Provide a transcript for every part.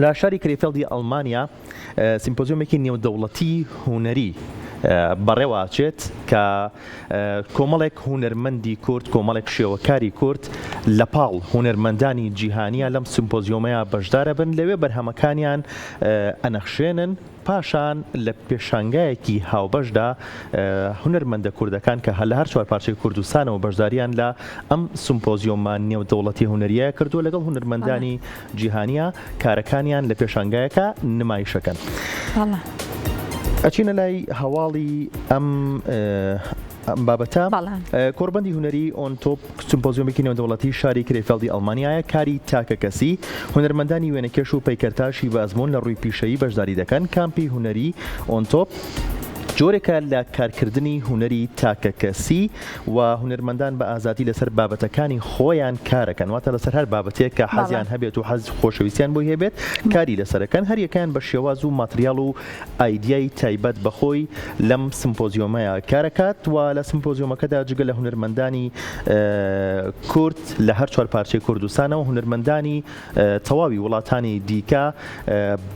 لە شاری کرێفێڵدی ئەڵمانیا سیمپۆزیۆمێکی نێودەوڵەتی هونەری بەڕێوە ئەچێت کە کۆمەڵێک هونەرمەندی کورد، کۆمەڵێک شێوەکاری کورد لە پاڵ هونەرمەندانی جیهانییە لەم سیمپۆزیۆمەیا بەشدارەبن، لەوێ بەرهەمەکانیان ئەنەخشێنن، پاشان لە پێشانگایەکی هاوبەشدا هونەرمەندە کوردەکان کە لە هەر چوارپارچەی کوردستانەوە بەشداریان لە ئەم سمپۆزیۆمە نێودەوڵەتی هونەرییە کردووە لەگەڵ هونەرمەندانی جیهانییە کارەکانیان لە پێشانگایەکە نمایشەکەن. ئەچینە لای هەواڵی ئەم ئەم بابەتە کۆڕبەندی هونەری ئۆن تۆپ سمپۆزیۆمێکی نێودەوڵەتی شاری کرێفێڵدی ئەڵمانیایە، کاری تاکەکەسی، هونەرمەندانی وێنەکێش و پەیکەرتاشی بە ئەزموون لە ڕووی پیشەیی بەشداری دەکەن، کامپی هونەری ئۆن تۆپ جۆرێکە لە کارکردنی هونەری تاکەکەسی و هونەرمەندان بە ئازادی لەسەر بابەتەکانی خۆیان کارەکەن، واتە لەسەر هەر بابەتێک کە حەزیان هەبێت و حەز خۆشەویستیان بۆی هەبێت کاری لەسەرەکەن، هەریەکەیان بە شێواز و ماتریاڵ و ئایدیای تایبەت بە خۆی لەم سمپۆزیۆمەیا کارەکات و لە سمپۆزیۆمەکەدا جگە لە هونەرمەندانی کورد لە هەر چوار پارچەی کوردستانەوە هونەرمەندانی تەواوی وڵاتانی دیکە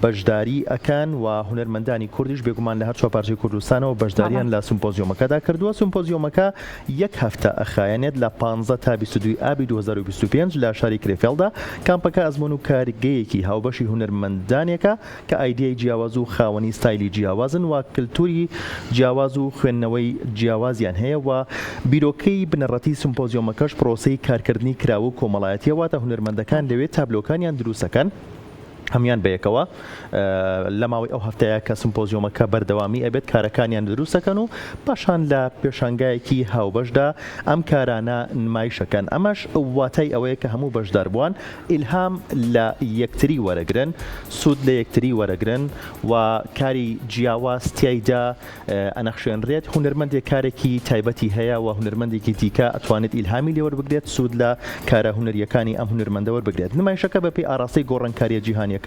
بەشداری ئەکەن و هونەرمەندانی کوردیش بێگومان لە هەر چوار پارچەی کوردستانەوە بەشداریان لە سمپۆزیۆمەکەدا کردووە. سمپۆزیۆمەکە یەک هەفتە ئەخایەنێت لە 15 تا 22 ئابی 2025 لە شاری کرێفێڵدا. کامپەکە ئەزموون و کارگەیەکی هاوبەشی هونەرمەندانێکە کە ئایدیای جیاواز و خاوەنی ستایلی جیاوازن و کلتوری جیاواز و خوێندنەوەی جیاوازیان هەیە و بیرۆکەی بنەڕەتی سمپۆزیۆمەکەش پرۆسەی کارکردنی کراوە و کۆمەڵایەتیە واتە هونەرمەندەکان لەوێ تابلۆکانیان دروستەکەن هەموان بەیەکەوە لە ماوەی ئەو هەفتەیە کە سمپۆزیۆمەکە بەردەوامی ئەبێت کارەکانیان دروستەکەن و پاشان لە پێشانگایەکی هاوبەشدا ئەم کارانە نمایشەکەن ئەمەش واتای ئەوەیە کە هەموو بەشداربووان ئیلهام لە یەکتری وەرەگرن، سوود لە یەکتری وەرەگرن و کاری جیاواز تیایدا ئەنەخشێنرێت، هونەرمەندێک کارێکی تایبەتی هەیە و هونەرمەندێکی دیکە ئەتوانێت ئیلهامی لێ وەربگرێت، سوود لە کارە هونەرییەکانی ئەم هونەرمەندە وەربگرێت. نمایشەکە بەپێی ئاڕاستەی گۆڕانکارییە جیهانییەکان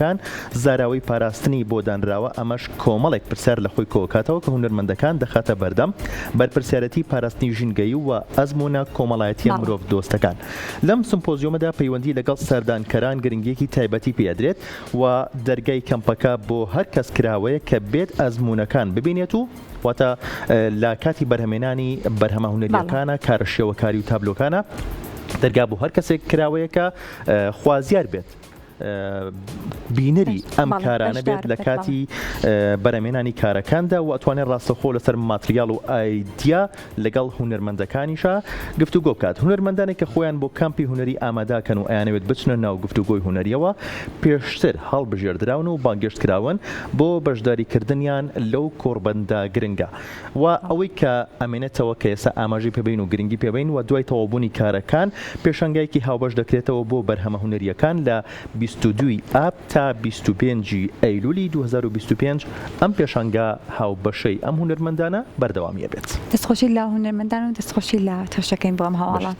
زاراوەی پاراستنی بۆ دانراوە، ئەمەش کۆمەڵێک پرسیار لە خۆی کۆکاتەوە کە هونەرمەندەکان دەخاتە بەردەم بەرپرسیارێتی پاراستنی ژینگەیی و ئەزموونە کۆمەڵایەتییە مرۆڤدۆستەکان. لەم سمپۆزیۆمەدا پەیوەندی لەگەڵ سەردانکەران گرنگییەکی تایبەتی پێ ئەدرێت و دەرگای کەمپەکە بۆ هەر کەس کراوەیە کە بێت ئەزموونەکان ببینێت و واتە لە کاتی بەرهەمێنانی بەرهەمە هونەرییەکانە، کارە شێوەکاری و تابلۆکانە دەرگا بۆ هەر کەسێک کراوەیە کە خوازیار بێت. بینەری ئەم کارانە بێت لە کاتی بەرەمێنانی کارەکاندا و ئەتوانێت ڕاستەخۆ لەسەر ماتریاڵ و ئایدیا لەگەڵ هونەرمەندەکانیشا گفتوگۆ بکات. هونەرمەندانێک کە خۆیان بۆ کامپی هونەری ئاماداکەن و ئەیانەوێت بچنە ناو گفتوگۆی هونەریەوە پێشتر هەڵبژێردراون و بانگێشتکراون بۆ بەشداریکردنیان لەو کۆڕبەندە گرنگە. و ئەوەی کە ئەمێنێتەوە کە ئێستا ئاماژەی پێ بەین و گرنگی پێ بەین و دوای تەواوبوونی کارەکان پێشانگایەکی هاوبەش دەکرێتەوە بۆ بەرهەمە هونەرییەکان لە 22 ی ئاب تا 25 ی ئەیلولی 2025 ئەم پێشانگا هاوبەشەی ئەم هونەرمەندانە بەردەوامی ئەبێت. دەستخۆشی لە هونەرمەندان و دەستخۆشی لە تۆش دەکەین بۆ ئەم هەواڵە.